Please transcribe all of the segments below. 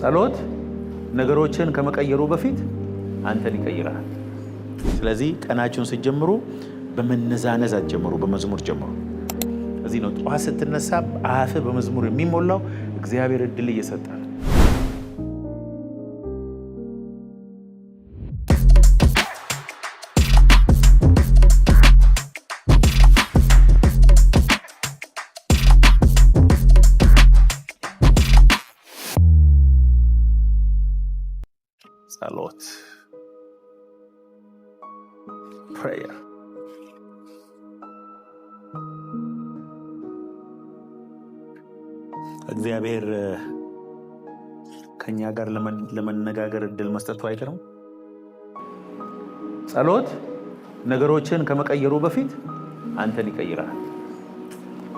ጸሎት ነገሮችን ከመቀየሩ በፊት አንተን ይቀይራል። ስለዚህ ቀናችሁን ስትጀምሩ በመነዛነዝ አትጀምሩ፣ በመዝሙር ጀምሩ። እዚህ ነው ጠዋት ስትነሳ አፍህ በመዝሙር የሚሞላው፣ እግዚአብሔር እድል እየሰጠ ነው። ጸሎት፣ prayer። እግዚአብሔር ከኛ ጋር ለመነጋገር እድል መስጠቱ አይቀርም። ጸሎት ነገሮችን ከመቀየሩ በፊት አንተን ይቀይራል፣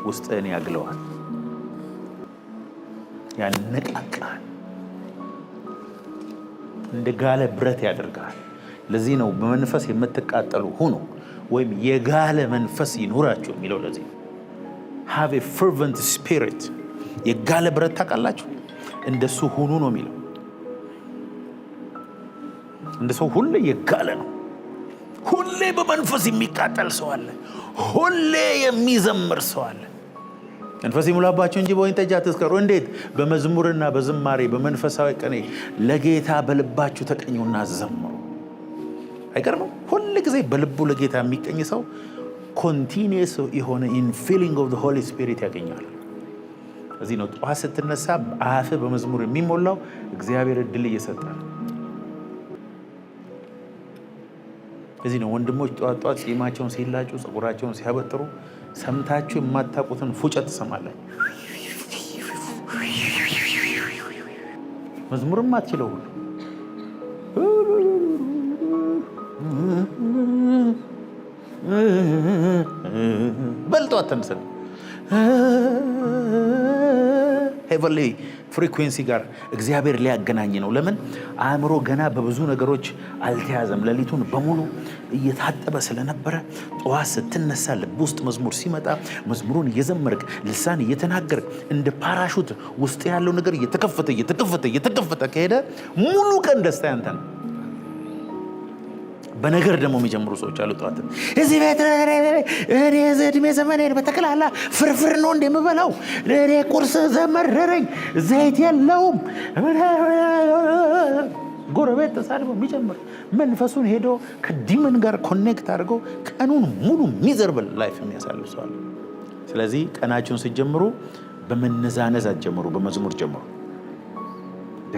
ውስጥህን ያግለዋል፣ ያነቃቃል፣ እንደ ጋለ ብረት ያደርጋል። ለዚህ ነው በመንፈስ የምትቃጠሉ ሁኑ ወይም የጋለ መንፈስ ይኑራችሁ የሚለው። ለዚህ ነው have a fervent spirit። የጋለ ብረት ታውቃላችሁ? እንደሱ ሁኑ ነው የሚለው። እንደ ሰው ሁሌ የጋለ ነው። ሁሌ በመንፈስ የሚቃጠል ሰው አለ። ሁሌ የሚዘምር ሰው አለ። መንፈስ ይሙላባችሁ እንጂ በወይን ጠጅ አትስከሩ። እንዴት? በመዝሙርና በዝማሬ በመንፈሳዊ ቅኔ ለጌታ በልባችሁ ተቀኙና ዘምሩ። አይገርምም? ሁል ጊዜ በልቡ ለጌታ የሚቀኝ ሰው continuous የሆነ infilling of Holy Spirit ያገኘዋል። እዚህ ነው ጠዋት ስትነሳ አፍህ በመዝሙር የሚሞላው፣ እግዚአብሔር እድል እየሰጠ ነው። እዚህ ነው ወንድሞች ጠዋት ጠዋት ጺማቸውን ሲላጩ፣ ፀጉራቸውን ሲያበጥሩ ሰምታችሁ የማታውቁትን ፉጨት ትሰማላችሁ። መዝሙርም አትችለው ሁሉ። በል ጠዋት ተነስተ heavenly frequency ጋር እግዚአብሔር ሊያገናኝ ነው። ለምን? አእምሮ ገና በብዙ ነገሮች አልተያዘም። ሌሊቱን በሙሉ እየታጠበ ስለነበረ ጠዋት ስትነሳ ልብ ውስጥ መዝሙር ሲመጣ መዝሙሩን እየዘመርክ፣ ልሳን እየተናገርክ፣ እንደ ፓራሹት ውስጥ ያለው ነገር እየተከፈተ እየተከፈተ እየተከፈተ ከሄደ ሙሉ ቀን ደስታ ያንተ ነው። በነገር ደግሞ የሚጀምሩ ሰዎች አሉ። ጠዋት እዚህ ቤት እኔ እድሜ ዘመኔን በጠቅላላ ፍርፍር ነው እንደምበላው፣ እኔ ቁርስ ዘመረረኝ፣ ዘይት የለውም። ጎረቤት ተሳድቦ የሚጀምር፣ መንፈሱን ሄዶ ከ demon ጋር connect አድርጎ ቀኑን ሙሉ miserable life የሚያሳልፍ ሰው አለ። ስለዚህ ቀናችሁን ስትጀምሩ በመነዛነዝ አትጀምሩ፣ በመዝሙር ጀምሩ።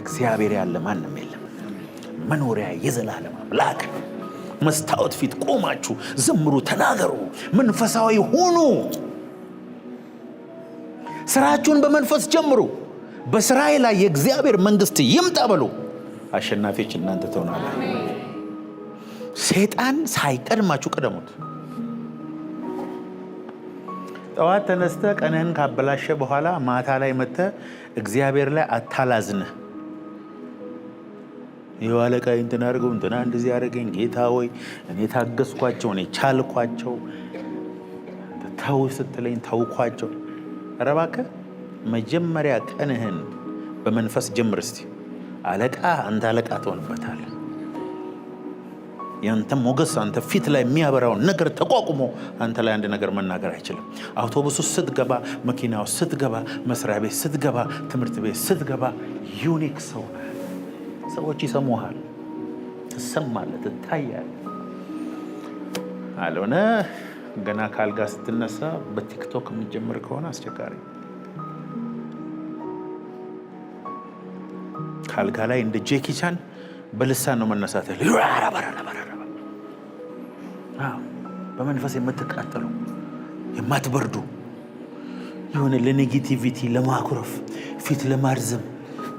እግዚአብሔር ያለ ማንም የለም። መኖሪያ የዘላለም አምላክ። መስታወት ፊት ቆማችሁ ዘምሩ፣ ተናገሩ፣ መንፈሳዊ ሁኑ። ስራችሁን በመንፈስ ጀምሩ። በስራዬ ላይ የእግዚአብሔር መንግስት ይምጣ በሉ። አሸናፊዎች እናንተ ትሆናላችሁ። ሰይጣን ሳይቀድማችሁ ቅደሙት። ጠዋት ተነስተህ ቀንህን ካበላሸ በኋላ ማታ ላይ መጥተህ እግዚአብሔር ላይ አታላዝንህ። ይኸው አለቃ እንትን አድርገው፣ እንትና እንደዚህ አደረገኝ፣ ጌታ ወይ እኔ ታገስኳቸው፣ እኔ ቻልኳቸው፣ ተው ስትለኝ ተውኳቸው። ኧረ እባክህ መጀመሪያ ቀንህን በመንፈስ ጀምር እስቲ። አለቃ አንተ አለቃ ትሆንበታለህ። ያንተ ሞገስ አንተ ፊት ላይ የሚያበራውን ነገር ተቋቁሞ አንተ ላይ አንድ ነገር መናገር አይችልም። አውቶቡስ ውስጥ ስትገባ፣ መኪና ውስጥ ስትገባ፣ መስሪያ ቤት ስትገባ፣ ትምህርት ቤት ስትገባ unique ሰው ነህ። ሰዎች ይሰሙሃል፣ ትሰማለህ፣ ትታያለህ። አልሆነ ገና ከአልጋ ስትነሳ በቲክቶክ የሚጀምር ከሆነ አስቸጋሪ። ከአልጋ ላይ እንደ ጄኪ ቻን በልሳን ነው መነሳት ያለ። በመንፈስ የምትቃጠሉ፣ የማትበርዱ፣ የሆነ ለ negativity፣ ለማኩረፍ፣ ፊት ለማርዘም፣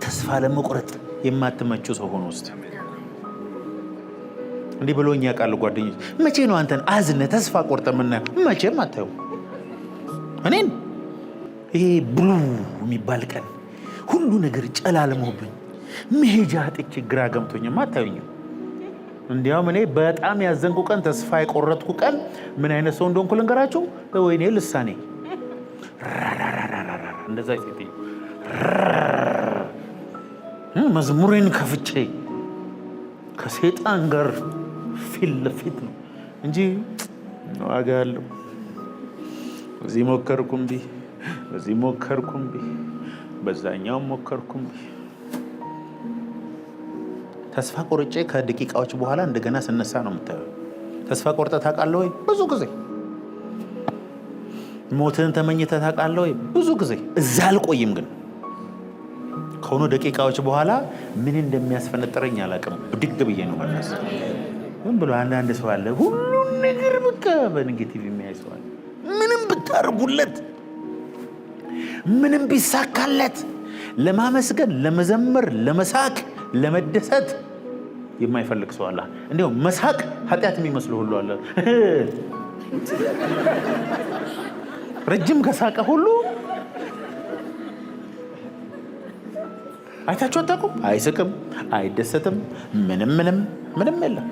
ተስፋ ለመቁረጥ የማትመቹ ሰው ሆኖ ውስጥ እንዲህ ብሎኝ ያውቃሉ ጓደኞች። መቼ ነው አንተን አዝነ ተስፋ ቆርጠ የምናየው? መቼም አታዩ። እኔን ይሄ blue የሚባል ቀን ሁሉ ነገር ጨላልሞብኝ መሄጃ አጥቼ ግራ ገብቶኝማ አታዩኝም። እንዲያውም እኔ በጣም ያዘንኩ ቀን፣ ተስፋ የቆረጥኩ ቀን ምን አይነት ሰው እንደሆንኩ ልንገራችሁ። ወይኔ ልሳኔ እንደዛ ሴትዮ። መዝሙሬን ከፍቼ ከሴጣን ጋር ፊት ለፊት ነው እንጂ ዋጋ አለው። በዚህ ሞከርኩ እምቢ፣ በዚህ ሞከርኩ እምቢ፣ በዛኛውም ሞከርኩ እምቢ። ተስፋ ቆርጬ ከደቂቃዎች በኋላ እንደገና ስነሳ ነው የምታየው። ተስፋ ቆርጠህ ታውቃለህ ወይ? ብዙ ጊዜ። ሞትን ተመኝተህ ታውቃለህ ወይ? ብዙ ጊዜ። እዛ አልቆይም ግን ከሆኑ ደቂቃዎች በኋላ ምን እንደሚያስፈነጥረኝ አላውቅም። ብድግ ብዬ ነው መለስ። ዝም ብሎ አንዳንድ ሰው አለ፣ ሁሉን ነገር በቃ በ negative የሚያይ ሰው አለ። ምንም ብታደርጉለት፣ ምንም ቢሳካለት ለማመስገን፣ ለመዘመር፣ ለመሳቅ፣ ለመደሰት የማይፈልግ ሰው አለ። እንዲያው መሳቅ ኃጢአት የሚመስለው ሁሉ አለ። ረጅም ከሳቀ ሁሉ አይታችሁ አታውቁም? አይስቅም፣ አይደሰትም፣ ምንም ምንም ምንም የለም።